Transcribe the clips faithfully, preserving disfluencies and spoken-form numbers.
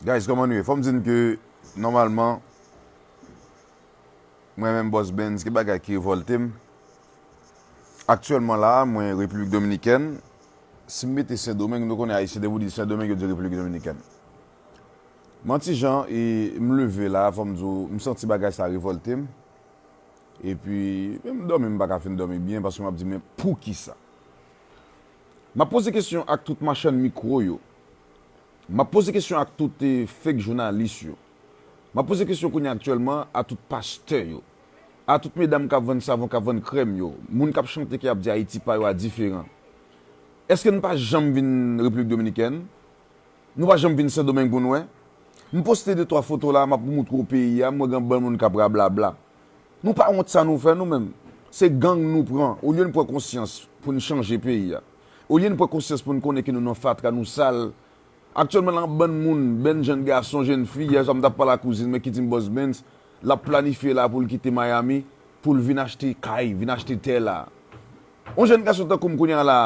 Guys, kòman nou ye? Fò m di n ke nòmalman, mwen menm Boss Benz, gen bagay ki revòlte m. Aktyèlman la, mwen Repiblik Dominikèn. Si m mete Sendomeng, nou konnen Ayisyen, depi w di Sendomeng, yo di Repiblik Dominikèn. Mwen ti jan, e, m leve la, fò m di w, m santi bagay sa revòlte m. Epi, menm dòmi, m pa ka fin dòmi byen, paske m ap di, men poukisa? M ap poze kesyon ak tout machann mikwo yo. M ap poze kesyon ak tout, eh, fake jounalis yo. M ap poze kesyon kounye a aktyèlman a tout pastè yo. A tout medam k ap vann savon, k ap vann krèm yo. Moun k ap chante, k ap di Ayiti pa yo a diferan. Èske n pa janm vin Repiblik Dominikèn? Nou pa janm vin Sendomeng pou n wè. M poste de twa foto la, m ap moutre w peyi a, m wè gen bann moun k ap rablabla. Nou pa wont sa nou fè nou menm. Se gang nou pran. Olye n pran konsyans pou n chanje peyi a. Olye n pran konsyans pou n konnen ke nou nan fatra, nou sal. Aktyèlman, nan bann moun, bann jèn gason, jèn fi, yè swa m t ap pale ak kouzin mwen ki di m Boss Benz, l ap planifye la pou l kite Miami, pou l vin achte kay, vin achte tè la. Yon jèn gason tankou m kounye a la,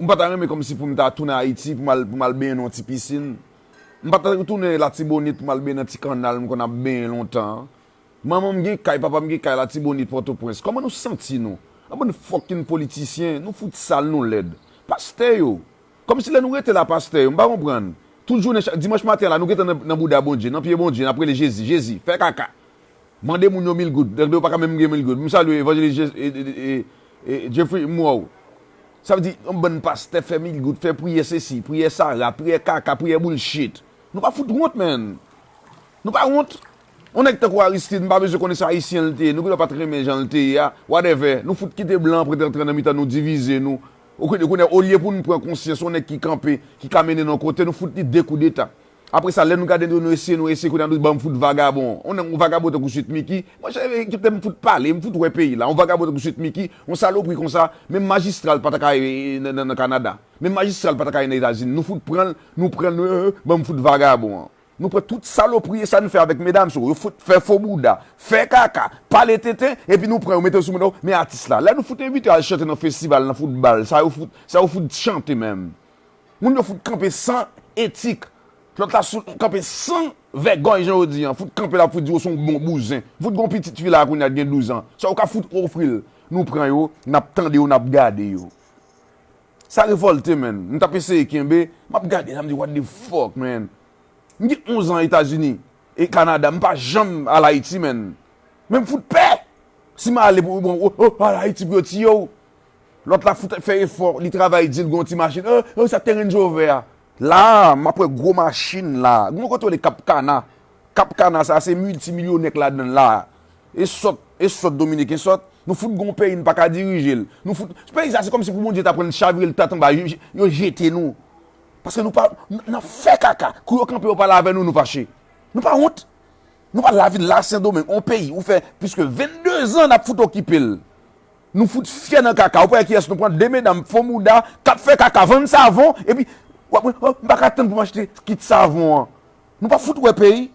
m pa ta renmen kòmsi pou m ta tounen Ayiti, pou m al, pou m al benyen nan yon ti pisin. M pa ta retounen Latibonit pou m al benyen nan ti kannal m konn ap benyen lontan an. Manman m gen kay, papa m gen kay Latibonit, Pòtoprens. Kòman nou santi nou? An bann fucking politisyen, nou fout sal, nou lèd. Pastè yo. Kòmsi lè nou rete la, pastè yo, m pa konprann. Tout jounen, chak, dimanch maten la, nou gentan nan, nan bouda Bondye, nan pye Bondye, n ap rele Jezi, Jezi, fè kaka. Mande moun yo mil goud, tande yo pa ka menm gen mil goud. M salye evanjelis Je- e- e- e- e- Jeffrey, m wè w. Sa vle di, yon bann pastè fè mil goud, fè priyè sesi, priyè sa, rap, priyè kaka, priyè bullshit. Nou pa fout wont, man. Nou pa wont. Yon nèg tankou Aristide, m pa bezwen konnen se ayisyen l te ye, nou genlè pa t renmen jan l te ye a, whatever. Nou fout kite blan an pran rantre nan mitan nou, divize nou. Ou konnen, konnen, olye pou n pran konsyans, yon nèg ki kanpe, ki ka mennen n yon kote, nou fout li de koudeta. Apre sa, lè nou gade nou, nou eseye, nou eseye, kounye a nou ban m fout vagabon. Yon nèg, yon vagabon tankou Sweet Micky, monchè, kite m fout pale, m fout wè peyi la. Yon vagabon tankou Sweet Micky, yon salopri konsa, menm majistra l pa ta ka, eh, nan, nan, nan Kanada. Menm majistra l pa ta ka nan Etazini. Nou fout pran l, nou pran l, nou, eh, eh, ban m fout vagabon an. Nou pran tout salopri, e sa n fè avèk medam sa yo. Yo fout fè fo bouda, fè kaka, pale tenten, epi nou pran yo, mete yo sou moun yo, men atis la. Lè nou fout envite al chante nan festival, nan fout bal, sa yo fout, sa yo fout chante menm. Moun yo fout kanpe san etik. Lòt la sou, kanpe san vègòy, jan yo di an. Fout kanpe la, fout di yo se yon bon bouzen. Fout gon pitit fi la kounye a gen douz an. Sa yo ka fout ofri l. Nou pran yo, n ap tande yo, n ap gade yo. Sa revòlte, man. M t ap eseye kenbe, m ap gade sa, m di, "What the fuck, man?" M gen onz an Etazini e Kanada, m pa janm al Ayiti, man. Men m fout pè. Si m ale pou, bon, oh, oh, al Ayiti pou yo tiye w. Lòt la fout fè efò, li travay di l gon ti machin. Oh, oh, sa te Range Rover a. La, m ap wè gwo machin la. Gon kote w rele Kap Kana. Kap Kana sa, se miltimilyonè k ladan l la. E sòt, e sòt dominiken sòt. Nou fout gon peyi, n pa ka dirije l. Nou fout, peyi sa, se kòmsi pou Bondye ta pran l chavire l tèt anba, yo, yo jete nou. Paske nou pa, n, n ap fè kaka. Kou yo kanpe, yo pale avè nou, nou fache. Nou pa wont. Nou pa lavi la Sendomeng, on peyi, ou fè plis ke vennde zan n ap fout okipe l. Nou fout fyè nan kaka. Ou pa wè kiyès nou pran? De medam fo mouda, k ap fè kaka, vann savon, epi, w ap, oh, m pa ka tann pou m achte kit savon an. Nou pa fout wè peyi?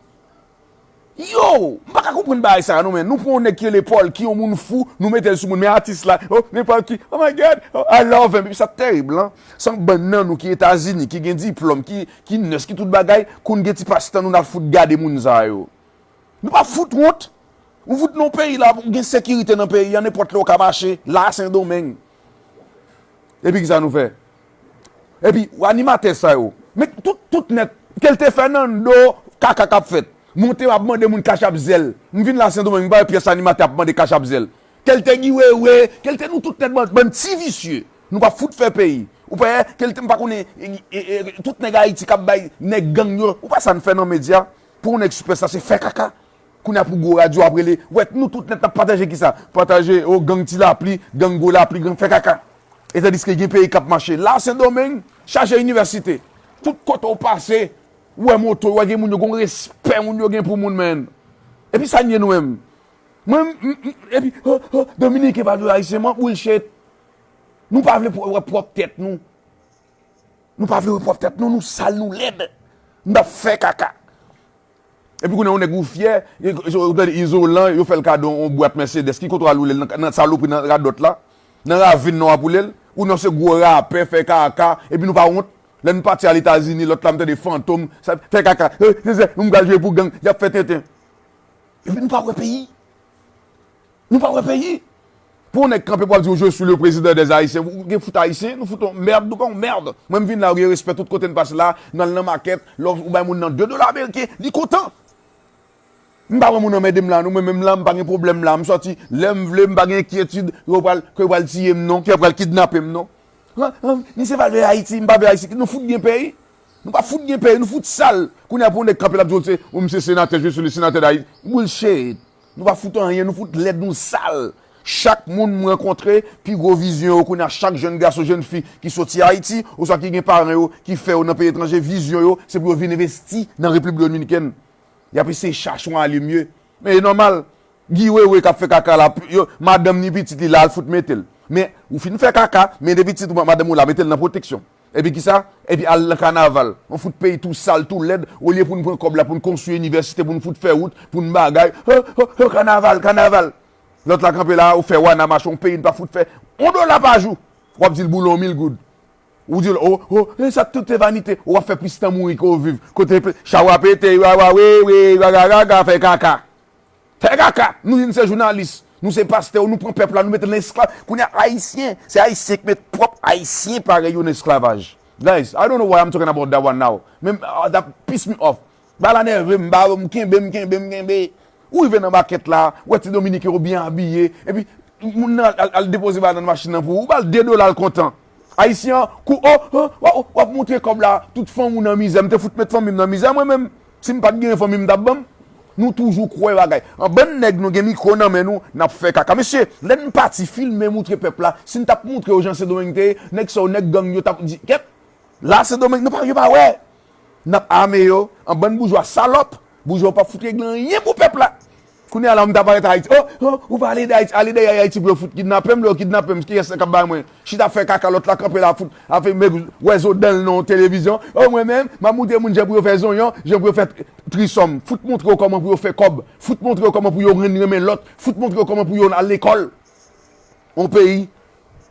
Yo! M pa ka konprann bagay sa a, non, men. Nou pran yon nèg ki rele Paul, ki yon moun fou, nou mete l sou moun, men atis la, oh, nenpòt ki, oh my God, oh, I love him. Epi sa terib, lan. Se yon bann nan nou ki Etazini, ki gen diplòm, ki, ki nès, ki tout bagay, konn gen ti pastan nou n al fout gade moun sa yo. Nou pa fout wont. Nou fout nan peyi la, gen sekirite nan peyi a, nenpòt lè w ka mache, la Sendomeng. Epi kisa nou fè? Epi, animatè sa yo, men tout, tout nèt, ke l te fè nan do, kaka k ap fèt. Monte, m ap mande moun kachap zèl. M vin la Sendomeng, m pa wè pyès animatè ap mande kachap zèl. Ke l te giwewe, ke l te nou tout nèt bann, bann ti visye. Nou pa fout fè peyi. Ou pa wè, ke l te, m pa konnen, e, e, e, tout nèg Ayiti k ap bay nèg gang yo. Ou pa sa n fè nan medya. Pou yon nèg sipèsta, se fè kaka. Kounye a pou gwo radyo ap rele, wè, nou tout nèt n ap pataje kisa? Pataje, o, gang Ti Lapli, gang Gwo Lapli, gang fè kaka. E tandiske gen peyi k ap mache. La, Sendomeng, chaje inivèsite. Tout kote w pase, w wè moto, w wè gen moun yo, gon respè moun yo gen pou moun, man. Epi sa n ye nou menm. Mwen, m, m, epi, oh, oh, Dominiken pa dwe Ayisyen, man, bullshit. Nou pa vle pwò-, wè pwòp tèt nou. Nou pa vle wè pwòp tèt nou, nou sal, nou lèd. Nou ap fè kaka. Epi kounye a, yon nèg ou fyè, e, e, ou tande izolan, yo fè l kado yon bwat Mercedes. Ki kote w al woule l? Nan, nan salopri, nan radòt la? Nan ravin nan w ap woule l? Ou nan se gwo rapè, fè kaka, epi nou pa wont? Lè n pati al Etazini, lòt la m tande Fantom, sa fè kaka, eh, se, se, m pral jwe pou gang, y ap fè tenten. Epi nou pa wè peyi. Nou pa wè peyi. Pou yon nèg kanpe pou ap di w, je suis le président des Haïtiens, ou gen fout Ayisyen, nou fout on mèd, nou pa on mèd. Mwen m vin la, ou gen respè tout kote n pase la, n al nan makèt, lè ou bay moun nan de dola ameriken, li kontan. M pa wè moun anmède m la, non, mwen menm la, m pa gen pwoblèm la, m sòti, lè m vle, m pa gen enkyetid, yo pral, ke yo pral tiye m, non, ke yo pral kidnape m, non. An, an, misye pa vle Ayiti, m pa vle Ayiti, nou fout gen peyi. Nou pa fout gen peyi, nou fout sal. Kounye a pou yon nèg kanpe l ap di w se, ou misye senatè, je suis le sénateur d'Haïti. Bullshit. Nou pa fout anyen, nou fout lèd, nou sal. Chak moun m rankontre, pi gwo vizyon yo kounye a, chak jèn gason, jèn fi ki soti Ayiti, oswa ki gen paran yo ki fè yo nan peyi etranje, vizyon yo, se pou yo vin envesti nan Repiblik Dominikèn. Y ap eseye chache yon alye mye. Men e nòmal. Guy Wewe k ap fè kaka la, yo, madanm ni pitit li la, al fout mete l. Men, ou fin fè kaka, mete pitit ou, madanm ou la, mete l nan pwoteksyon. Epi kisa? Epi al nan kanaval. On fout peyi tou sal, tou lèd, olye pou n pran kòb la, pou n konstwi inivèsite, pou n fout fè wout, pou n bagay. Ho, ho, ho, kanaval, kanaval. Lòt la kanpe la, ou fè wana mache, on peyi n pa fout fè on dola pa jou. W ap di l boule on mil goud. Ou di l, oh, oh, e sa tout se vanite. Ou ap fè plis tan mouri ke w viv. Kote pe-, cha w ap pete, wa, wa, we, we, wa, ga, ga, ga, fè kaka. Fè kaka. Nou di n se jounalis. Nou se pastè, nou pran pèp la, nou mete l nan esklav. Kounye a, Ayisyen, se Ayisyen ki met pwòp Ayisyen parèy yo nan esklavaj. Guys, I don't know why I'm talking about that one now. Men, ah, that piss me off. Bagay la nève m, ba, m kenbe, m kenbe, m kenbe. Ou rive nan makèt la, ou wè ti Dominiken yo byen abiye, epi moun nan al, al, al depoze bagay nan machin nan pou ou, ou ba l de dola, l kontan. Ayisyen an, kou, oh, oh, oh, oh, w ap montre kòb la, tout fanmi w nan mizè, m te fout met fanmi m nan mizè, mwen menm, si m pa t genyen fanmi m t ap ban m. Nou toujou kwè bagay. An bann nèg nou gen mikwo nan men nou, n ap fè kaka. Mesye, lè n pati filme moutre pèp la, si n t ap moutre yo jan Sendomeng te ye, nèg sa yo, nèg gang yo t ap di, kèt, la Sendomeng, nou pa, yo pa wè. N ap ame yo, an bann boujwa salòp, boujwa yo p ap fout regle anyen pou pèp la. Kounye a la, m ta parèt Ayiti. Oh, oh, ou pa ale de Ayiti, ale dèyè Ayiti pou yo fout kidnape m, lè yo kidnape m, kiyès k ap bay mwen? Chita fè kaka, lòt la kanpe la, fout, ap fè mèg wè zo dan l nan televizyon. Oh, mwen menm, m ap montre moun jan pou yo fè zonyon, jan pou yo fè trisòm. Fout montre yo kòman pou yo fè kòb. Fout montre yo kòman pou yo renmen lòt. Fout montre yo kòman pou yo al lekòl. On peyi,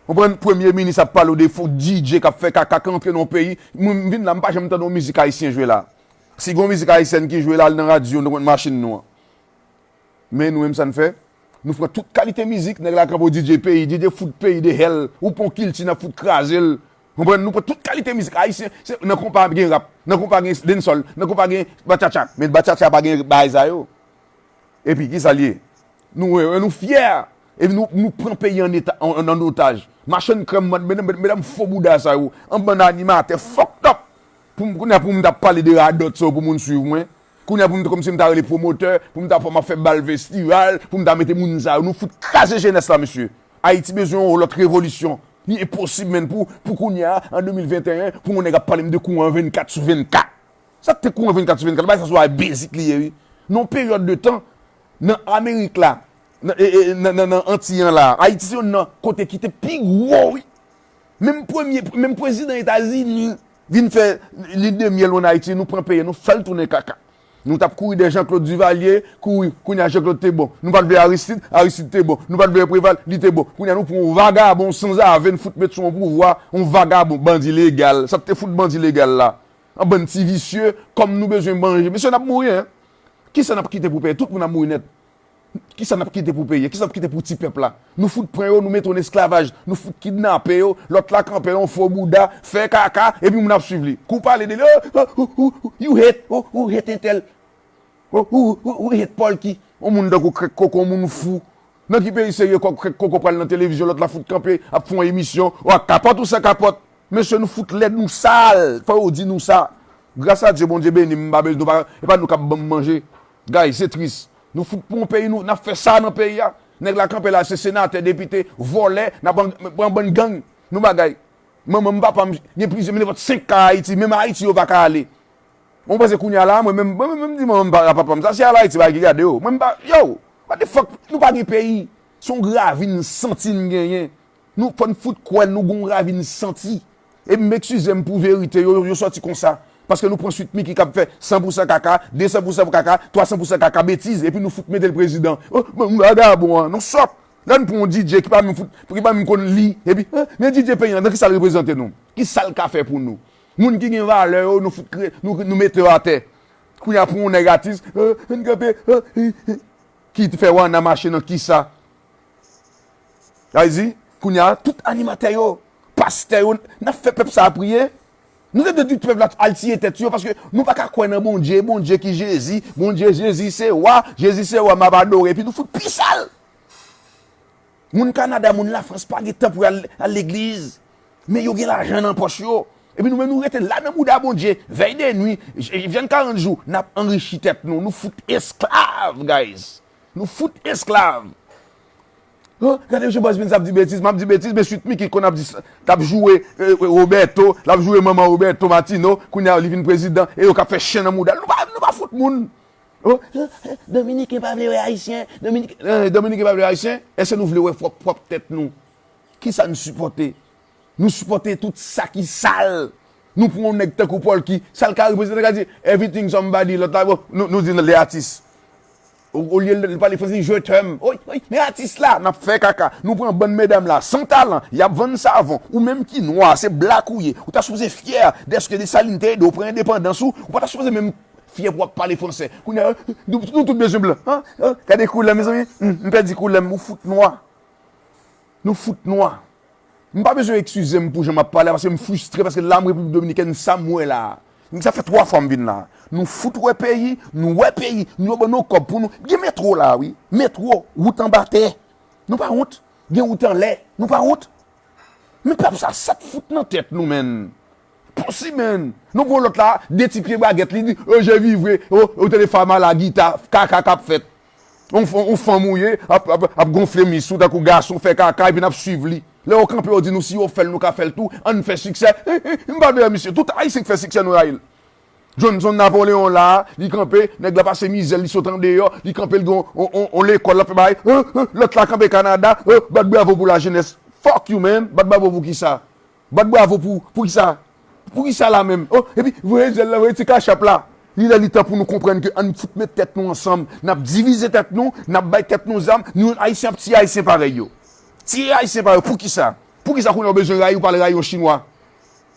konprann, premye minis ap pale w de fo D J k ap fè kaka, k antre nan yon peyi. Mwen, m vin la, m pa janm tande yon mizik ayisyen jwe la. Si gen yon mizik ayisyèn ki jwe la, al nan radyo, nan machin nou an. Men nou menm sa n fè? Nou pran tout kalite mizik, nèg la kanpe w D J peyi, D J fout peyi de hèl, ou pran kilti n ap fout kraze l. Konprann? Nou pran tout kalite mizik ayisyen, se, nan konpa gen rap, nan konpa gen dancehall, nan konpa gen batchacha, men batchacha pa gen bagay sa yo. Epi, kisa l ye? Nou, nou, nou fyè. Epi nou, nou pran peyi an eta, an, an, an otaj. Machann krèm, medam, medam fo bouda sa yo. An bann animatè fucked up. Pou m, kounye a pou m ta pale de radòt sa yo pou moun swiv mwen. Kounye a pou m ta, kòmsi m ta rele pwomotè, pou m ta fè, m ap fè bal festival, pou m ta mete moun sa yo. Nou fout kraze jenès la, mesye. Ayiti bezwen yon lòt revolisyon. Li enposib, menn, pou, pou kounye a, an de mil venteyen, pou yon nèg ap pale m de kouran vennkat sou vennkat. Sa k te kouran vennkat sou vennkat, bagay sa se yon basic li ye, wi. Nan yon peryòd de tan, nan Amerik la, nan, e, e, nan, nan, nan Antiy an la, Ayiti se youn nan kote ki te pi gwo, wi. Menm premye, menm prezidan Etazini vin fè lin de myèl ann Ayiti, nou pran peyi, nou fè l tounen kaka. Nou t ap kouri dèyè Jean-Claude Duvalier, kouri, kounye a Jean-Claude te bon. Nou pa t vle Aristide, Aristide te bon. Nou pa t vle Préval, li te bon. Kounye a nou pran yon vagabon sanzave n fout met sou yon pouvwa, yon vagabon, bandi legal. Sa k te fout bandi legal la? An bann ti visye, kòm nou bezwen manje. Mesye, n ap mouri, en. Kisa n ap kite pou peyi? Tout moun ap mouri nèt. Kisa n ap kite pou peyi a? Kisa n ap kite pou ti pèp la? Nou fout pran yo, nou mete yo nan esklavaj. Nou fout kidnape yo. Lòt la kanpe yon fo bouda, fè kaka, epi moun ap swiv li. Kou pale de li, oh, oh, oh, oh, you hate, oh, oh, hate entèl. Ou, ou, ou, ou hate Polky, yon moun tankou Krèk Koko, yon moun fou. Nan ki peyi serye kòk Krèk Koko pral nan televizyon, lòt la fout kanpe, ap fè yon emisyon, ou ak kapòt ou san kapòt? Mesye, nou fout lèd, nou sal. Fò yo di nou sa. Gras a Dye, Bondye beni m, m pa bezwen, nou pa, e pa nou k ap ban m manje. Guys, se tris. Nou fout pran peyi nou, n ap fè sa nan peyi a. Nèg la kanpe la, se senatè, depite, vòlè, n ap an, pran bann gang. Nou bagay. Manman m, papa m, gen plizyè, men nenpòt senk ka Ayiti, menm Ayiti yo pa ka ale. Mwen panse kounye a la, mwen menm, mwen menm, menm di manman m, pa, papa m, sa se al Ayiti bagay ki gade yo. Mwen m pa, yo, what the fuck, nou pa gen peyi. Se yon ravin santi n genyen. Nou, fò n fout kwè nou gen yon ravin santi. E m eskize m pou verite yo, yo, yo sòti konsa. Paske nou pran Sweet Micky k ap fè san pou san kaka, de san pou san kaka, twa san pou san kaka betiz, epi nou fout mete l prezidan. Oh, men vagabon an, nou sòt. Lè n pran yon D J ki pa menm fout, ki pa menm konn li, epi, eh, men D J peyi an, nan kisa l reprezante nou? Kisa l ka fè pou nou? Moun ki gen valè yo, nou fout kre, nou, nou mete yo atè. Kounye a pou yon nèg atis, eh, ann kanpe, eh, eh, eh. Ki fè w ann mache nan kisa? Sa vle di, kounye a, tout animatè yo, pastè yo, n ap fè pèp sa a priye. Nou te dwe di pèp la al tiye tèt yo, paske nou pa ka kwè nan Bondye, Bondye ki Jezi, Bondye, Jezi se wa, Jezi se wa, m ap adore, epi nou fout pi sal. Moun Kanada, moun Lafrans pa gen tan pou al, al legliz, men yo gen lajan nan pòch yo. Epi nou menm nou rete la nan bouda Bondye, vèy de nwi, j-, j-, jèn karant jou, n ap anrichi tèt nou, nou fout esklav, guys. Nou fout esklav. Oh, gade mesye Buzz Prince ap di betiz, m ap di betiz, men Sweet Micky konn ap di, t ap joure, eh, Roberto, l ap joure manman Roberto Martino, kounye a li vin prezidan, e yo k ap fè chen nan mouda l. Nou pa, nou pa fout moun. Oh, eh, eh, Dominiken pa vle wè Ayisyen, Dominiken, eh, Dominiken pa vle wè Ayisyen, èske nou vle wè pwòp, pwòp tèt nou? Kisa n sipòte? Nou sipòte tout sa ki sal. Nou pran yon nèg tankou Polky, sa l ka reprezante, ka di, "Everything somebody," lòt la, bon, nou, nou di, "Le atis." O, olye l pale franse, "Je t'aime." Oy, oy, men atis la, n ap fè kaka. Nou pran bann medam la, san talan, y ap vann savon. Ou menm ki nwa, se blak ou ye. Ou ta sipoze fyè dèske Desalin te ede w pran endepandans ou. Ou pa ta sipoze menm fyè pou w ap pale franse. Kounye a, nou, nou tout bezwen blan. An? An? Gade koulè, mezanmi. Hmm, m pèdi koulè m, ou fout nwa. Nou fout nwa. M pa bezwen eskize m pou jan m ap pale a, paske m fristre, paske la m Repiblik Dominikèn, sa m wè la a. Sa fè twa fwa m vin la a. Nou fout wè peyi, nou wè peyi, nou yo ban nou kòb pou nou. Gen metwo la a, wi. Metwo, wout anba tè. Nou pa wont. Gen wout anlè. Nou pa wont. Men pèp sa, sa k fout nan tèt nou, menn. Pussy, man. Nou pran lòt la, de ti pye bagèt, li di, "Oh, je vivrai." Oh, ou tande Famara gita, kaka k ap fèt. On, on, on fanm ou ye, ap, ap, ap gonfle mis ou tankou gason, fè kaka, epi n ap swiv li. Lè yo kanpe, yo di nou, "Si yo fè l, nou ka fè l tou, ann fè siksè." M pa dèyè misye. Tout Ayisyen k fè siksè, nou rayi l. Johnson Napoléon la, li kanpe, nèg la pase mizè, li sot andeyò, li kanpe, li gen on, on, on, on lekòl, l ap fè bagay. Hein, hein, lòt la kanpe Kanada, hein, bat bravo pou lajenès. Fuck you, man. Bat bravo pou kisa? Bat bravo pou, pou kisa? Pou kisa la menm? Oh, epi, voye zèl la, voye ti kachap la. Li lè li tan pou nou konprann ke ann fout met tèt nou ansanm, n ap divize tèt nou, n ap bay tèt nou zam, nou Ayisyen ap tiye Ayisyen parèy yo. Tiye Ayisyen parèy yo, pou kisa? Pou kisa kounye a w bezwen rayi, ou pa al rayi yon Chinwa?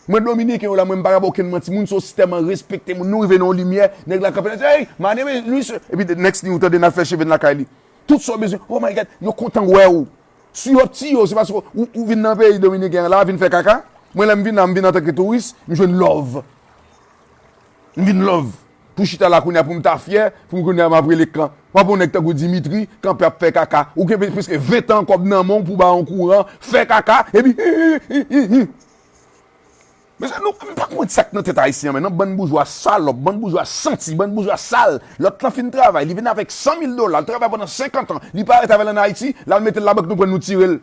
Mwen Dominiken yo la, mwen m pa ka ba okenn manti, moun sa yo tèlman respekte moun, nou rive nan yon limyè, nèg la kanpe, "Hey, my name is Luis," epi the next thing ou tande n al fè cheve n lakay li. Tout sa w bezwen, "Oh my God," yo kontan wè w. Si yo ti yo, se paske ou, ou vin nan peyi dominiken an la, vin fè kaka. Mwen, lè m vin la, m vin antanke touris, m jwenn love. M vin love. Pou chita la kounye a, pou m ta fyè, pou m kounye a, m ap rele kan. W ap wè yon nèg tankou Dimitri, kanpe ap fè kaka. Ou gen prèske ven tan kòb nan men w pou ba yon kouran, fè kaka, epi, hi, hi, hi, hi, hi. Mesye, nou, m pa konprann sa k nan tèt ayisyen an, men non, bann boujwa salòp, bann boujwa santi, bann boujwa sal. Lòt lan fin travay, li vin avèk san mil dola, l travay pandan senkant an, li parèt avè l ann Ayiti, l al mete l labank, nou pran l, nou tire l.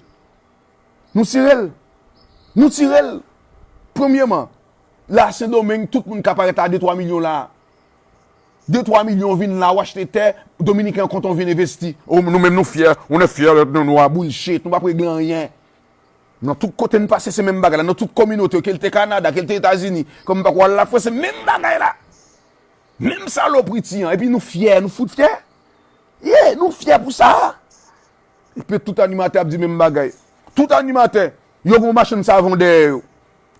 Nou tire l. Nou tire l. Premyèman, la Sendomeng, tout moun ka parèt la, de twa milyon la. De twa milyon vin la, w achte tè, Dominiken an kontan w vin envesti. O, nou menm nou fyè, on est fier d'être noir, bullshit, nou p ap regle anyen. Nan tout kote n pase, se menm bagay la. Nan tout kominote yo, ke l te Kanada, ke l te Etazini, kòm m pa kwè al Lafrans, se menm bagay la. Menm salopri ti an. Epi nou fyè, nou fout fyè. Yeah, nou fyè pou sa. Epi tout animatè ap di menm bagay. Tout animatè, yo gen yon machann savon dèyè yo.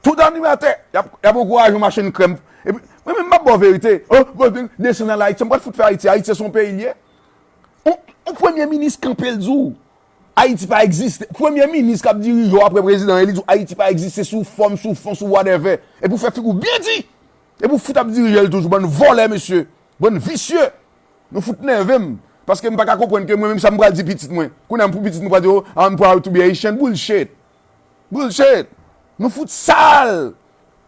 Tout animatè, y ap, y ap ankouraje yon machann krèm. Epi, mwen menm, m ap ba w verite. Oh, bon, desann al Ayiti, m pral fout fè Ayiti. Ayiti se yon peyi l ye. Yon, yon premye minis kanpe l di w, Ayiti pa egziste. Premye minis k ap dirije w apre prezidan, e li di w Ayiti pa egziste sou fòm, sou fon, sou whatever. Epi w fè figi w byen di. Epi w fout ap dirije l toujou. Bann vòlè, mesye. Bann visye. Nou fout nève m. Paske m pa ka konprann ke mwen menm sa m pral di pitit mwen. Kounye a m pou pitit mwen pral di, "Oh, I'm proud to be Haitian." Bullshit. Bullshit. Nou fout sal.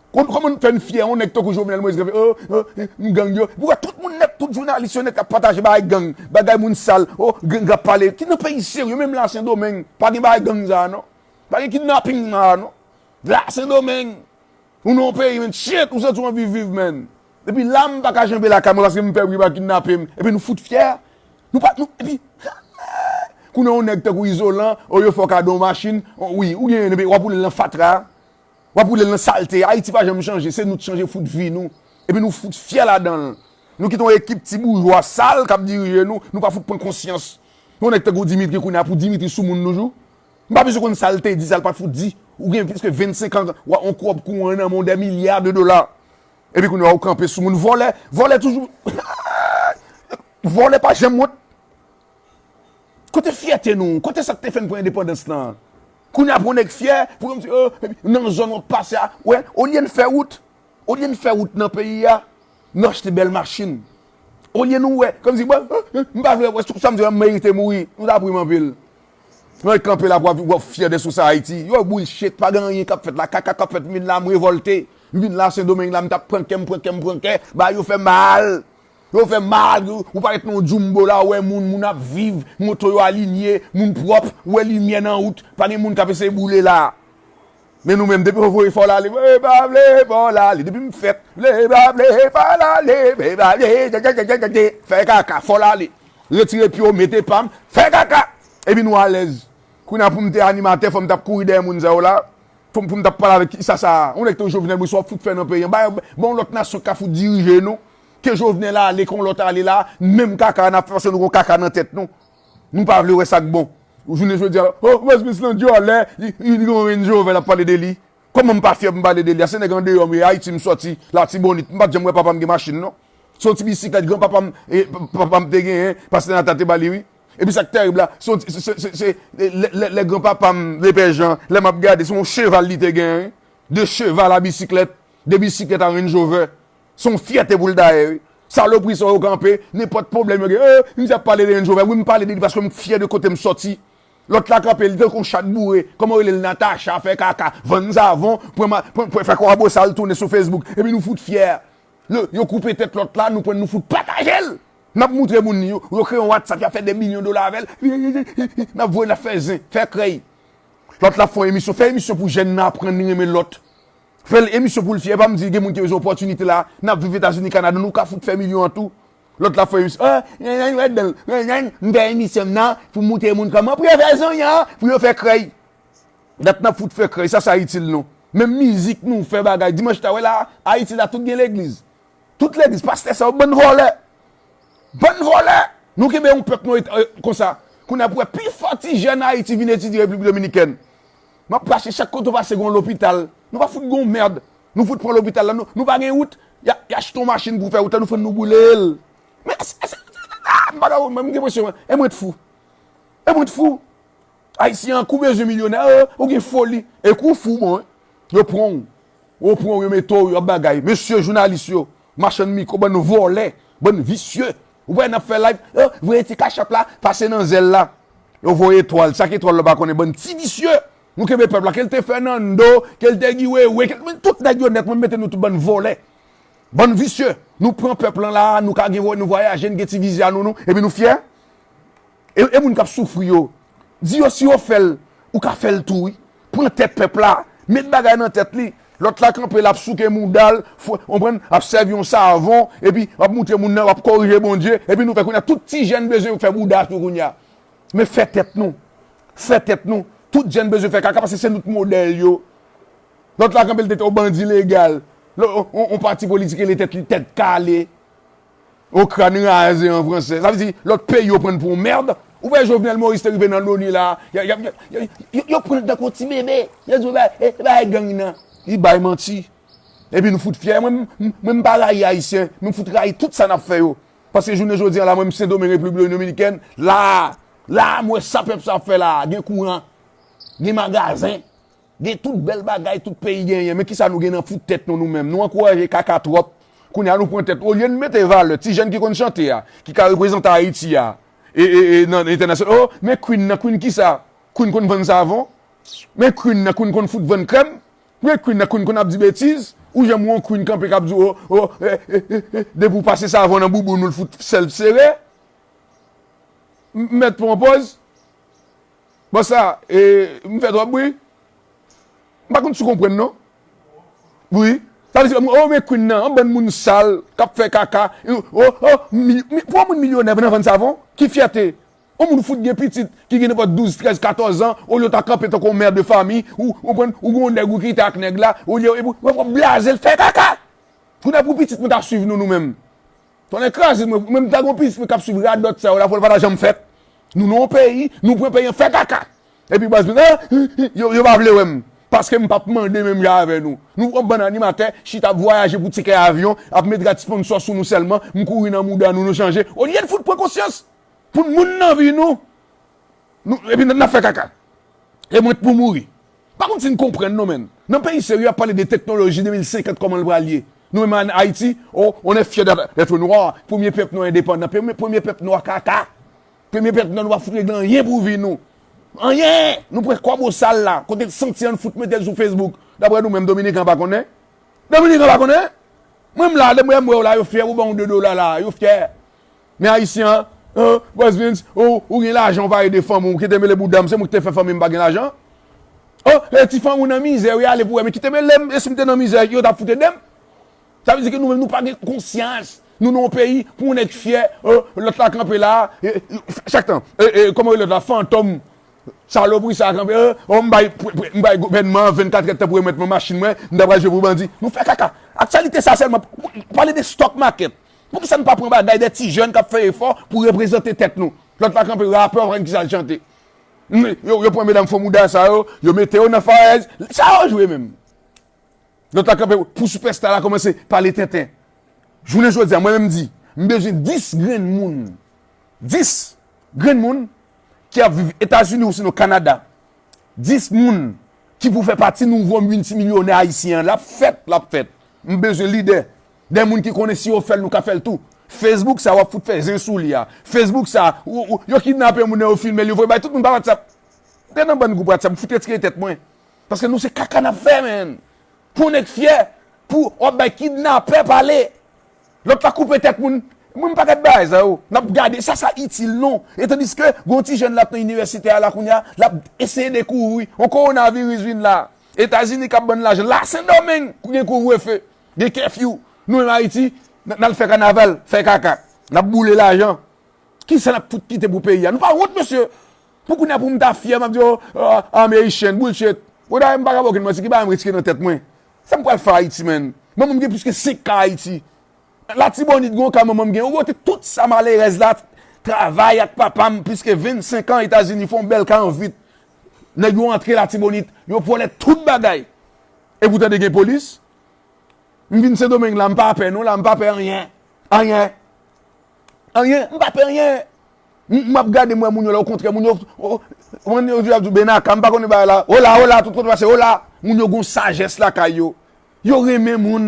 Kòm, kòman n fè n fyè, yon nèg tankou Jovenel Moïse, ki fè, "Oh, oh, m gang yo." Poukwa tout moun nèt, tout jounalis yo nèt k ap pataje bagay gang, bagay moun sal, oh, gang ap pale. Ki nan peyi serye, menm la Sendomeng, pa gen bagay gang sa a, non. Pa gen kidnaping sa a, non. La Sendomeng, ou nan yon peyi, men shit, ou santi w anvi viv, men. Epi la, m pa ka janbe lakay mwen paske m pè pou yo pa kidnape m. Epi nou fout fyè. Nou pa, nou, epi, kounye a yon nèg tankou Izolan, oh, yo fè w kado yon machin, oh, wi, ou genyen, epi w ap woule l nan fatra. W ap woule l nan salte. Ayiti pa janm chanje, se nou t chanje fout vi nou. Epi nou fout fyè ladan l. Nou kite yon ekip ti boujwa sal k ap dirije nou, nou pa fout pran konsyans. Yon nèg tankou Dimitri kounye a, pou Dimitri sou moun toujou. M pa bezwen konn sa l te di, sa l pa t fout di. Ou gen plis ke vennsenk an, w a yon kòb kouran nan men w, dè milya de dola. Epi kounye a ou kanpe sou moun vòlè. Vòlè toujou. Vòlè pa janm wont. Kote fyète nou? Kote sa k te fè n pran endepandans lan? Kounye a pou nèg fyè, pou yon ti, oh, nan zòn w ap pase a. Wè, olye n fè wout, olye n fè wout nan peyi a, nou achte bèl machin. Olye nou wè, kòmsi, bon, m pa vle wè, sou sa m di, m merite mouri, nou ta pri m anpil. Nou kanpe la pou w ap fyè de sou sa Ayiti. Yo bullshit, pa gen anyen k ap fèt la, kaka k ap fèt, m vin la, m revòlte. M vin la Sendomeng la, m t ap pran kè, m pran kè, m pran kè, ba yo fè mal. Yo fè mal, ou parèt nan yon jumbo la, ou wè moun, moun ap viv, moto yo alinye, moun pwòp, ou wè limyè nan wout, pa gen moun k ap eseye boule la. Men nou menm, depi yo voye fò l ale, vle pa vle, fò l ale, depi m fèt, vle pa vle, fò l ale, vle pa vle, fè kaka, fò l ale. Retire pye w, mete pa m, fè kaka. Epi nou alèz. Kounye a pou m te animatè, fò m t ap kouri dèyè moun sa yo la. Pou, pou m t ap pale avèk kisa sa a? Yon nèg te Jovenel Moïse w ap fout fè nan peyi an. Ba, ba yon lòt nasyon k ka fout dirije nou. Ke Jovenel ale, ke yon lòt ale la, menm kaka a n ap fè paske nou gon kaka nan tèt nou. Nou pa vle wè sa k bon. Ou jounen jodi a, oh, Westminster lan dyòlè, li, li, li gon Range Rover, l ap pale de li. Kòman m pa fyè pou m pale de li a? Se nèg andeyò m ye, Ayiti m sòti, Latibonit. M pa t janm wè papa m gen machin, non. Se yon ti bisiklèt granpapa m, e, papa m te genyen, pastè Nata te ba li, wi. Epi sa k tèrib la, se yon ti, se, se, se, se, lè, lè, lè granpapa m, Lepè Jan, lè m ap gade, se yon cheval li te genyen, wi. De cheval a bisiklèt, de bisiklèt a Range Rover. Se yon fyète pou l dayè, wi. Salopri sa yo kanpe, nenpòt pwoblèm yo gen, eh, misye ap pale de Range Rover, wi, m pale de li paske m fyè de kote m sòti. Lòt la kanpe, li tankou yon chat boure, kòman yo rele l, Natacha, fè kaka, vann savon, pran ma-, pran, pran, fè kwabosal tounen sou Facebook, epi nou fout fyè. Yo, yo koupe tèt lòt la, nou pran, nou fout pataje l. N ap moutre moun li, yo, yo kreye yon WhatsApp, y ap fè de milyon dola avè l. N ap voye, n ap fè zen, fè krèy. Lòt la ap fè yon emisyon, fè emisyon pou jèn nan aprann li renmen lòt. Fè l emisyon pou l fyè, pa m di gen moun ki bezwen opòtinite la, n ap viv Etazini, Kanada, nou ka fout fè milyon an tou. Lòt la ap fè emisyon, ah, nan, nan, nan, nan, m fè emisyon m nan pou moutre moun kòman pou yo fè zonyan, pou yo fè krèy. Dat n ap fout fè krèy, sa sa itil nou. Menm mizik nou fè bagay. Dimanch ta wè la, Ayiti la tout gen legliz. Tout legliz, pastè sa yo, bann vòlè. Bann vòlè. Nou kenbe yon pèp nou et-, e, konsa. Kounye a pou wè pifò ti jèn Ayiti vin etidye Repiblik Dominikèn. M ap pase chak kote w pase gon lopital. Nou pa fout gon mèd. Nou fout pran lopital la. Nou, nou pa gen wout. Y a, y achte yon machin pou fè wout la. Nou fè nou boule l. Men, e, e, e, a, m pa ka, m gen presyon, e mwen t fou. E mwen t fou. Ayisyen an kou bezwen milyonè, e, ou gen foli. E kou fou, bon, e. Yo pran w. Yo pran w, yo mete w, yo ap bagay. Mesye jounalis yo, machann mikwo, bann vòlè, bann visye. Ou wè n ap fè live, e, voye ti kachap la, pase nan zèl la. Yo voye etwal, sa k etwal la pa konnen, bann ti visye. Nou kenbe pèp la, ke l te Fernando, ke l te Guy Wewe, ke l, men tout nèg yo nèt, mwen mete nou tout bann vòlè. Bann visye. Nou pran pèp lan la, nou ka gen, nou vwayaje, n gen ti viza nou, nou, epi nou fyè. E, e moun k ap soufri yo, di yo si yo fè l, ou ka fè l tou, wi. Pran tèt pèp la, met bagay nan tèt li. Lòt la kanpe, l ap souke mouda l, fo-, konprann, ap sèvi yon savon, epi ap moutre moun nan, ap korije Bondye, epi nou fè kounye a, tout ti jèn bezwen fè bouda tou kounye a. Men fè tèt nou. Fè tèt nou. Tout jèn bezwen fè kaka, paske se nou t modèl yo. Lòt la kanpe, l te yon bandi legal. Lò, on, on, on pati politik rele tèt li Tèt Kale. Au crâne rasé an fransè. Sa vle di, lòt peyi yo pran n pou yon mèd. Ou wè Jovenel Moïse te rive nan Loni la, y a, y a, y a, y a, yo, yo pran l tankou yon ti bebe. Yo di, e, e, e, e gang nan. Li bay manti. Epi nou fout fyè. Mwen, m, mwen, m pa rayi Ayisyen. Nou fout rayi tout sa n ap fè yo. Paske jounen jodi a la, mwen, m Sendomeng, Repiblik Dominikèn, la, la, m wè sa pèp sa ap fè la. Gen kouran. Gen magazen. Gen tout bèl bagay tout peyi genyen, men kisa nou gen nan fout tèt nou, nou menm? Nou ankouraje kaka twòp. Kounye a nou pran tèt, olye n mete valè ti jèn ki konn chante a, ki ka reprezante Ayiti a, e, e, e, nan entènasyonal. Oh, men Queen nan, Queen kisa? Queen konn vann savon? Men Queen nan, Queen konn fout vann krèm? Men Queen nan, Queen konn ap di betiz? Ou janm wè yon Queen kanpe k ap di, oh, oh, e, e, e, e, depi w pase savon nan bouboun ou, l fout sèl sere? M, m mèt pran pòz? Bon sa, e, m fè twòp bri? M pa konn si w konprann non. Wi. Sa vle di, oh, men Queen nan, yon bann moun sal, k ap fè kaka. Oh, oh, mi, mi, pou yon moun milyonè vin nan vann savon, ki fyète? Yon moun fout gen pitit, ki gen nenpòt douz, trèz, katòz an, olye w ta kanpe tankou yon mè de fami, ou, ou konprann, ou gon nèg ou kite ak nèg la, olye, epi, w ap blaze l, fè kaka. Kounye a pou pitit mwen ta swiv nou, nou menm. Tonnè kraze mwen, mwen m ta gon pitit mwen k ap swiv radòt sa yo la, fò l pa ta janm fèt. Nou nan yon peyi, nou pran peyi an fè kaka. Epi baz mwen, ah, yo, yo pa vle wè m. Paske m p ap mande menm jan avè nou. Nou pran bann animatè, chita ap vwayaje pou tikè avyon, ap met rad sponsò sou nou sèlman, m kouri nan mouda nou, nou chanje. Olye n fout pran konsyans pou n moun nan vi nou, nou epi n ap fè kaka. E mwen t pou mouri. Pa konn si n konprann non, menn. Nan peyi serye, y ap pale de teknoloji de mil senkant, kòman l pral ye. Nou menm an Ayiti, oh, on est fier d'être, d'être noir. Premye pèp nwa endepandan. Premye, premye pèp nwa kaka. Premye pèp nwa, nou pa fout regle anyen pou vi nou. Anyen! Nou pran kòb osal la. Kote santi an fout mete l sou Facebook. Daprè nou menm, Dominiken pa konnen? Dominiken pa konnen? Mwen m la, lè mwen m wè w la, yo fyè pou ban w de dola la. Yo fyè. Men Ayisyen an, oh, Bòs Vince, oh, ou gen lajan, ou pa ede fanmi w, kite mele bouda m, se mwen ki te fè fanmi m pa gen lajan. Oh, e ti fanmi w nan mizè, wi, ale pou wè, men kite mele m, e si m te nan mizè, yo t ap fout ede m. Sa vle di ke nou menm, nou pa gen konsyans. Nou nan yon peyi, pou yon nèg fyè, oh, lòt la kanpe la, e, e, chak tan, e, e, kòman lòt la, fantòm, salopri sa kanpe, oh, oh, m bay, m bay gouvènman an vennkatrè tan pou remèt mwen machin mwen, m ta pral jwe pou bandi. Nou fè kaka. Aktyalite sa sèlman, pale de stock market. Poukisa nou pa pran bagay de ti jèn k ap fè efò pou reprezante tèt nou? Lòt la kanpe rapè, w ap konn kisa l chante. Yo, yo pran medam fo mouda sa yo, yo mete yo nan farèz. Sa yo jwe menm. Lòt la kanpe pou sipèsta la kòmanse pale tenten. Jounen jodi a, mwen menm di, m bezwen dis grenn moun. Dis grenn moun ki ap viv Etazini ou sinon Kanada. Dis moun ki pou fè pati nouvo miltimilyonè ayisyen an. L ap fèt, l ap fèt. M bezwen lidè. De moun ki konnen si yo fè l, nou ka fè l tou. Facebook sa, w ap fout fè zen sou li a. Facebook sa, ou, ou, yo kidnape moun nan, yo filme l, yo voye bay tout moun pa WhatsApp. De nan bann gwoup WhatsApp, m fout retire tèt mwen. Paske nou se kaka n ap fè, menn. Pou nèg fyè, pou w ap bay kidnapè pale. Lòt la koupe tèt moun. Mwen, m pa gad bagay sa yo. N ap gade, sa, sa itil non. E tandiske, gon ti jèn l ap nan inivèsite a la kounye a, l ap eseye dekouvri, on kowonaviris vin la. Etazini k ap ban n lajan. La, Sendomeng, kou gen kouvrefe, gen kèfyou. Nou menm Ayiti, n, n al fè kanaval, fè kaka. N ap boule lajan. Kisa n ap fout kite pou peyi a? Nou pa wont, mesye. Pou kounye a, pou m ta fyè, m ap di, oh, ah, I'm Haitian, bullshit. Woday, m pa ka ba w okenn manti, ki bagay m retire nan tèt mwen? Sa m pral fè Ayiti, menn? Manman m gen plis ke senk ka Ayiti. Latibonit, gen yon ka manman m gen. Ou wote tout sa malerèz la, travay ak papa m, plis ke vennsenk an Etazini, fè yon bèl ka an vit. Nèg yo antre Latibonit, yo vòlè tout bagay. E poutan, gen polis. M vin Sendomeng la, m pa pè non, la, m pa pè anyen. Anyen. Anyen, m pa pè anyen. M, m ap gade, m wè moun yo la, okontrè, moun yo, o, moun yo di, ap di, Benaka, m pa konnen bagay la. Ola, ola, tout kote pase, ola. Moun yo gon sajès lakay yo. Yo renmen moun.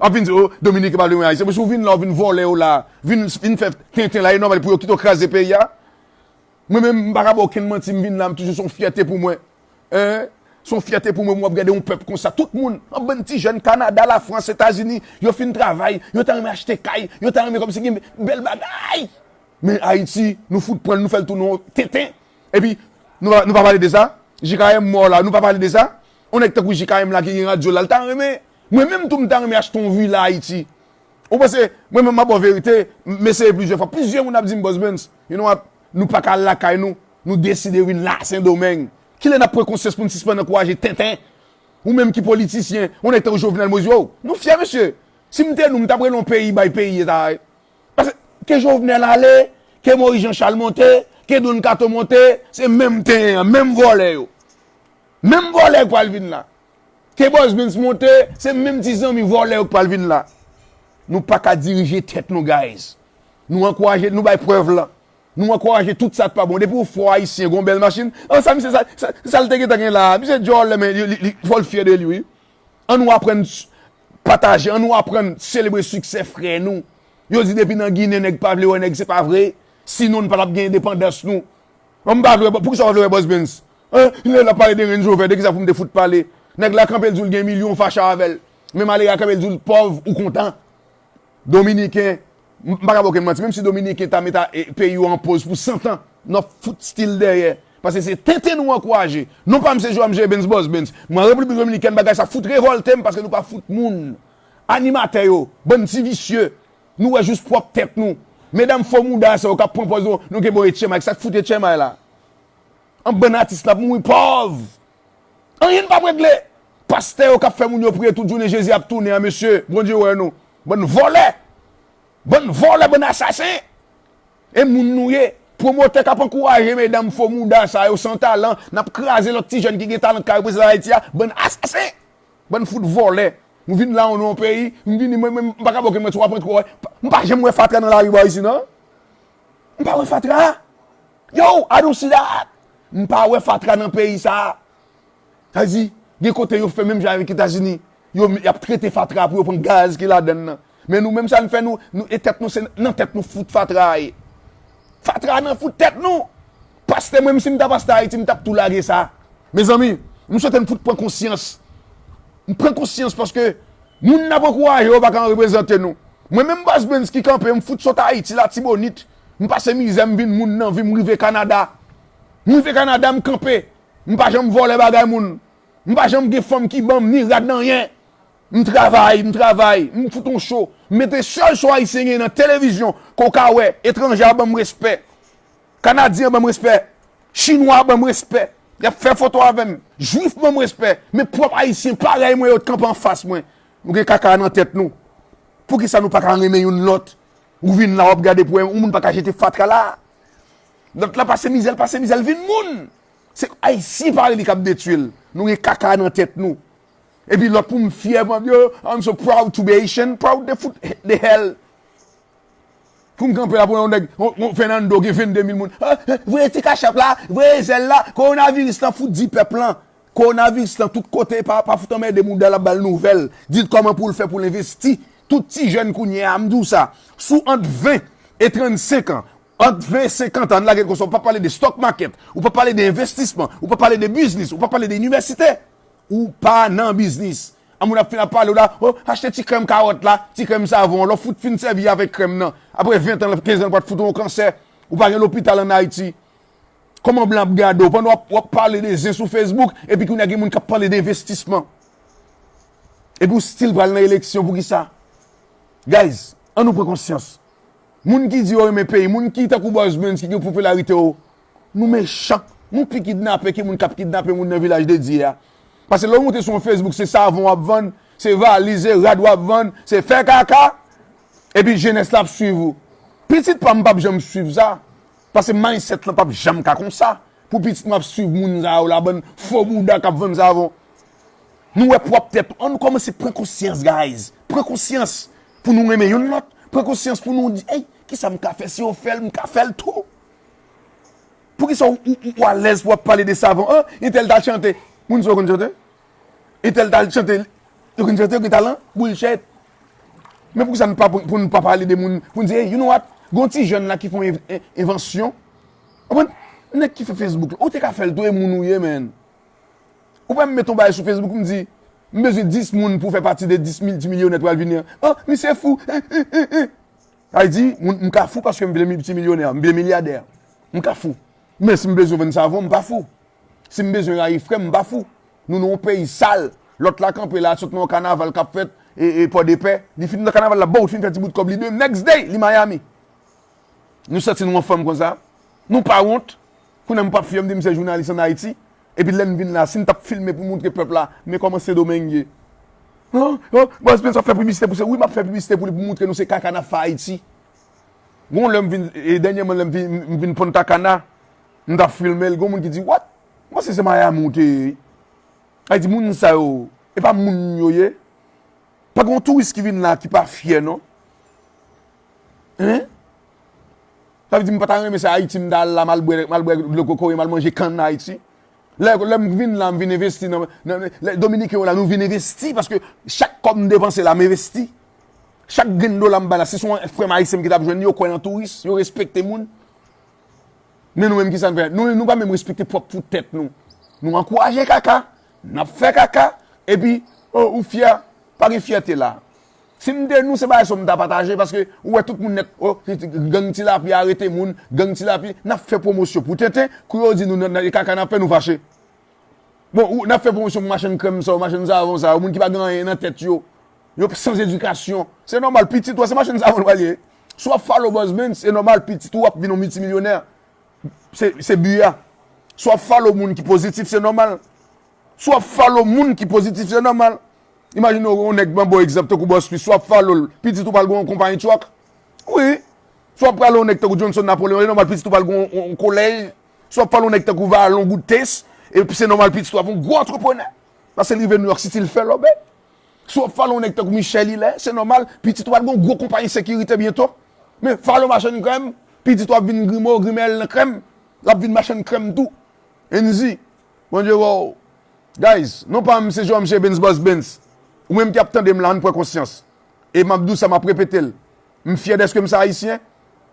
Ap vin di, oh, Dominiken pa vle renmen Ayisyen. Men si w vin la, w vin vòlè yo la, vin, vin fè tenten la, e nòmal pou yo kite w kraze peyi a. Mwen menm, m pa ka ba w okenn manti, m vin la, m toujou se yon fyète pou mwen. Hein? Se yon fyète pou mwen, pou m ap gade yon pèp konsa. Tout moun, yon bann ti jèn Kanada, Lafrans, Etazini, yo fin travay, yo ta renmen achte kay, yo ta renmen kòmsi gen bèl bagay. Men Ayiti, nou fout pran l, nou fè l tounen yon tenten. Epi, nou pa, nou pa pale de sa? J K M mò la, nou pa pale de sa? Yon nèg tankou J K M la ki gen radyo la, l ta renmen. Mwen menm tou, m ta renmen achte yon vila Ayiti. Ou panse, mwen menm m ap ba w verite, m eseye plizyè fwa. Plizyè moun ap di m, Bòs Benz, you know what? Nou pa ka al lakay nou, nou deside vin la Sendomeng. Kilè n ap pran konsyans pou n sispann ankouraje tenten? Ou menm ki politisyen, yon nèg tankou Jovenel Moïse, yo, nou fyè, mesye. Si m te nou, m t ap rele yon peyi bay peyi eta a. Paske ke Jovenel ale, ke Moïse Jean Charles monte, ke Don Kato monte, se menm tenyen an, menm vòlè yo. Menm vòlè yo k pral vin la. Ke Bòs Benz monte, se menm ti zanmi vòlè yo k pral vin la. Nou pa ka dirije tèt nou, guys. Nou ankouraje, nou bay prèv lan. Nou ankouraje tout sa k pa bon. Depi w fò ayisyen, gon bèl machin. An sa, misye, sa, sa, sa l te gentan gen la. Misye djòl, men li, li, li, fò l fyè de li, wi. An nou aprann s-, pataje, an nou aprann selebre siksè frè nou. Yo di depi nan Ginen nèg pa vle wè nèg, se pa vre. Sinon, n pa t ap gen endepandans nou. Bon, m pa vle wè, poukisa w pa vle wè Bòs Benz? Hein? Lè l ap pale de Range Rover, de kisa pou m te fout pale? Nèg la kanpe l di w l gen milyon, w fache avè l. Men malere a kanpe l di w l pòv, ou kontan. Dominiken, m, m pa ka ba w okenn manti, menm si Dominiken ta met a, e, peyi yo an poz pou san tan, n ap fout still dèyè. Paske se tenten nou ankouraje. Non pa m se Joam J. Benz, Bòs Benz. Mwen an Repiblik Dominikèn, bagay sa fout revòlte m paske nou pa fout moun. Animatè yo, bann ti visye. Nou wè jis pwòp tèt nou. Medam fo mouda sa yo k ap pran pòz yo, nou gen bon etchèmay. Sa k fout etchèmay la? An bann atis n ap mouri pòv. Anyen n p ap regle. Pastè yo k ap fè moun yo priye tout jounen Jezi ap tounen an, mesye, Bondye wè nou. Bann vòlè. Bann vòlè, bann asasen. E moun nou ye. Pwomotè k ap ankouraje medam fo mouda sa yo san talan, n ap kraze lòt ti jèn ki gen talan k ka reprezante Ayiti a, bann asasen, bann fout vòlè. Nou vin la, nou nan yon peyi, m vini, mwen menm, m pa ka bòke mwen sou aprann kwè. M pa janm wè fatra nan lari bò isi, non. M pa wè fatra. Yo, I don't see that. M pa wè fatra nan peyi sa. Sa di, gen kote yo fè menm jan avèk Etazini. Yo, y ap trete fatra pou yo pran gaz ki ladann nan. Men nou menm sa n fè nou, nou e tèt nou, se nan tèt nou fout fatra a ye. Fatra nan fout tèt nou. Pastè, mwen menm si m ta pastè Ayiti, m t ap tou lage sa. Mezanmi, m swete n fout pran konsyans. M pran konsyans paske moun n ap ankouraje yo pa ka reprezante nou. Mwen menm Bas Benz ki kanpe, m fout sot Ayiti, Latibonit. M pase mizè, m vin moun nan vi, m rive Kanada. M rive Kanada, m kanpe. M pa janm vòlè bagay moun. M pa janm gen fanm ki ban m ni rad nan anyen. M travay, m travay, m fout on cho. M mete sèl cho ayisyen gen nan televizyon, ke w ka wè, etranje a ban m respè. Kanadyen an ban m respè. Chinwa a ban m respè. Y ap fè foto avè m. Jwif ban m respè. Men pwòp ayisyen parèy mwen yo t kanpe anfas mwen. Nou gen kaka nan tèt nou. Poukisa nou pa ka renmen youn lòt? Ou vin la, w ap gade pou wè, yon moun pa ka jete fatra la. Lòt la pase mizè, l pase mizè, l vin moun. Se Ayisyen parèy li k ap detwi l. Nou gen kaka nan tèt nou. Epi lòt pou m fyè, pou m ap di, "Oh, I'm so proud to be Haitian." Proud de fout, de hell. Pou m kanpe la pou yon nèg, yon, yon Fernando gen vennde mil moun. Ah, ah, voye ti kachap la, voye zèl la. Kowonaviris lan fout di pèp lan. Kowonaviris lan tout kote, pa, pa fout anmède mouda l ap ba l nouvèl. Di l kòman pou l fè pou l envesti. Tout ti jèn kounye a, m di w sa, sou ant ven e trannsenk an, ant ven e senkant an, ann lage l konsa, ou pa pale de stock market, ou pa pale de envestisman, ou pa pale de biznis, ou pa pale de inivèsite, ou pa nan biznis. An moun ap fin ap pale w la, oh, achte ti krèm kawòt la, ti krèm savon an, lè w fout fin sèvi avèk krèm nan. Apre ven tan, kenz an, l pral fout ou yon kansè. Ou pa gen lopital ann Ayiti. Kòman blan ap gade w pandan w ap, w ap pale de zen sou Facebook, epi kounye a gen moun k ap pale de envestisman? Epi w still pral nan eleksyon, poukisa? Guys, ann nou pran konsyans. Moun ki di yo renmen peyi, moun ki tankou Buzz Bunz ki gen popilarite yo, nou mechan. Nou pi kidnape ke moun k ap kidnape moun nan Vilaj de Dye a. Paske lè w moute sou yon Facebook, se savon w ap vann, se valiz, se rad w ap vann, se fè kaka, epi jenès la ap swiv ou. Pitit pa m p ap janm swiv sa, paske mindset lan p ap janm ka konsa. Pou pitit mwen ap swiv moun sa yo la, bann fo bouda k ap vann savon. Nou wè pwòp tèt nou. Ann nou kòmanse pran konsyans, guys. Pran konsyans pou nou renmen youn lòt. Pran konsyans pou nou di, "Ey, kisa m ka fè? Si yo fè l, m ka fè l tou." Poukisa w, w, w alèz pou w ap pale de savon? Oh, entèl t al chante. Moun sa yo konn chante? Entèl t al chante. Yo konn chante, yo gen talan? Bullshit. Men poukisa n pa, pou, pou n pa pale de moun, pou n di, "Hey, you know what? Gon ti jèn la ki fè yon en-, en-, envansyon." Ou konprann? Nèg ki fè Facebook la, ou te ka fè l tou, e moun ou ye, man. Ou pa m met yon bagay sou Facebook, m di, "M bezwen dis moun pou fè pati de dis miltimilyonè k pral vini an." Oh, misye fou. Sa vle di, moun, m ka fou paske m vle miltimilyonè, m vle milyadè. M ka fou. Men si m bezwen vann savon, m pa fou. Si m bezwen rayi frè m, m pa fou. Nou nan yon peyi sal. Lòt la kanpe la, sot nan yon kanaval k ap fèt, e, e Pòdepè. Li fin nan kanaval la, bow, fin fè ti bout kòb li de, next day, li Miami. Nou santi nou anfòm konsa? Nou pa wont? Kounye a m p ap fyè, m di m se jounalis ann Ayiti. Epi lè n vin la, si n t ap filme pou montre pèp la, men kòman Sendomeng ye. Oh, oh, Buzz Bunz ap fè piblisite pou se. Wi, m ap fè piblisite pou li, pou montre nou se kaka n ap fè Ayiti. Gon lè m vin, e dènyèman lè m vin, m vin Punta Cana, m t ap filme l, gon moun ki di, "What? M panse se Miami ou te ye." Sa vle di moun sa yo, e pa moun yo ye. Pa gen yon touris ki vin la ki pa fyè, non. Hein? Sa vle di m pa ta renmen se Ayiti m ta al la, m al bwè, m al bwè dlo kokoye, m al manje kann Ayiti. Lè, lè m vin la, m vin envesti nan, nan, nan, lè Dominiken yo la, nou vin envesti paske chak kòb m depanse la, m envesti. Chak grenn dola m bay la, si se yon frè m ayisyen m ki t ap jwenn, yo kwè nan touris, yo respekte moun. Men nou menm, kisa n fè? Nou, nou pa menm respekte pwòp fout tèt nou. Nou ankouraje kaka, n ap fè kaka, epi, oh, ou fyè, pa gen fyète la. Si m te nou, se bagay sa m ta pataje, paske ou wè tout moun nèt, oh, gang Tilapli arete moun, gang Tilapli, n ap fè pwomosyon pou tenten, kou yo di nou nan, nan kaka n ap fè, nou fache. Bon, ou, n ap fè pwomosyon pou machann krèm sa yo, machann savon sa yo, moun ki pa gen anyen nan tèt yo. Yo san edikasyon. Se nòmal, pitit ou a, se machann savon l pral ye. Si w ap follow Buzz Bunz, se nòmal, pitit ou ap vin yon miltimilyonè. Se, se bi a. Si w ap follow moun ki pozitif, se nòmal. Si w ap follow moun ki pozitif, se nòmal. Imajine w, yon nèg ban bon egzanp, tankou Bòs Pi, si w ap follow l, pitit ou pral gen yon konpayi truck. Wi. Si w ap pale yon nèg tankou Johnson Napoléon, se nòmal pitit ou pral gen yon, yon kolèj. Si w ap pale yon nèg tankou Valon Goutes, epi se nòmal pitit ou ap yon gwo antreprenè. Paske li rive New York City, li fè lòbèy. Si w ap pale yon nèg tankou Michel Hilaire, se nòmal pitit ou pral gen yon gwo konpayi sekirite byento. Men Valon machann krèm, pitit ou ap vin grime w, grime l nan krèm. L ap vin machann krèm tou. Enzi, Bondye wè w. Guys, non pa m se Jean Michel Benz Boss Benz. Ou menm ki ap tande m la, ann pran konsyans. E m ap di w sa, m ap repete l. M fyè dèske m se Ayisyen,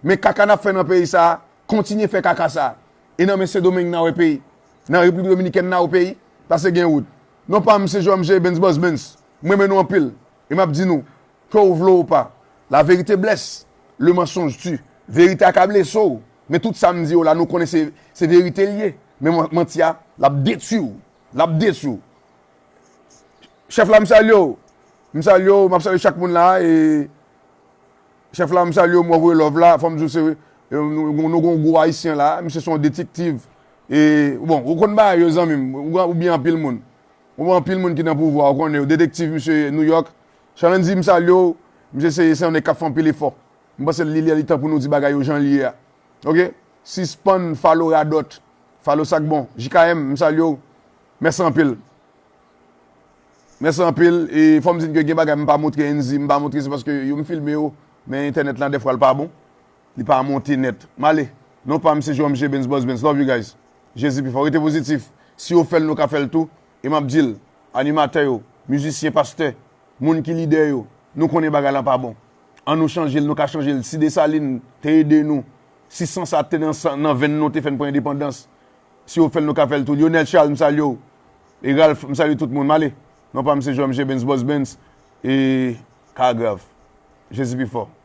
men kaka n ap fè nan peyi sa a, kontinye fè kaka sa a. E nan men Sendomeng n a wè peyi. Nan Repiblik Dominikèn n a wè peyi, paske gen wout. Non pa m se Jean Michel Benz Boss Benz. M renmen nou anpil. E m ap di nou, ke w vle w pa, la vérité blesse, le mensonge tue. Verite a ka blese w. Men tout sa m di yo la, nou konnen se, se verite l ye. Men man- manti a, l ap detwi w. L ap detwi w. Chèf la, m salye w. M salye w, m ap salye chak moun la. E chèf la, m salye w, m wè w voye love la. Fò m di w se, e, nou, nou, nou gon gwo ayisyen la. Misye se yon detektiv. E, bon, ou konn bagay yo, zanmi m. Ou, ou byen anpil moun. Ou anpil moun ki nan pouvwa, ou konnen yo. Detektiv, misye New York. Chalendy, m salye w. Misye se, se yon nèg k ap fè anpil efò. M panse li, li, li tan pou nou di bagay yo jan l ye a. Oke? Sispann falo radòt. Falo sa k bon. J K M, m salye w. Mèsi anpil. Mèsi anpil. E fò m di n ke gen bagay m pa montre Enzi, m pa montre se paske yo m filme yo, men entènèt la dèfwa l pa bon. Li pa monte nèt. M ale. Non pa m se Jean Michel Benz Boss Benz. Love you guys. Jezi pi fò. Rete pozitif. Si yo fè l, nou ka fè l tou. E m ap di l, animatè yo, mizisyen, pastè, moun ki lidè yo, nou konnen bagay la pa bon. An nou chanje l, nou ka chanje l. Si Desalin te ede nou, si san sa te nan, san- nan venn nou, te fè n pran endepandans. Si yo fè l, nou ka fè l tou. Lionel Charles, m salye w. E Ralph, m salye tout moun. M ale. Non pa m se Jean Michel Benz Boss Benz. E ka grav. Jezi pi fò.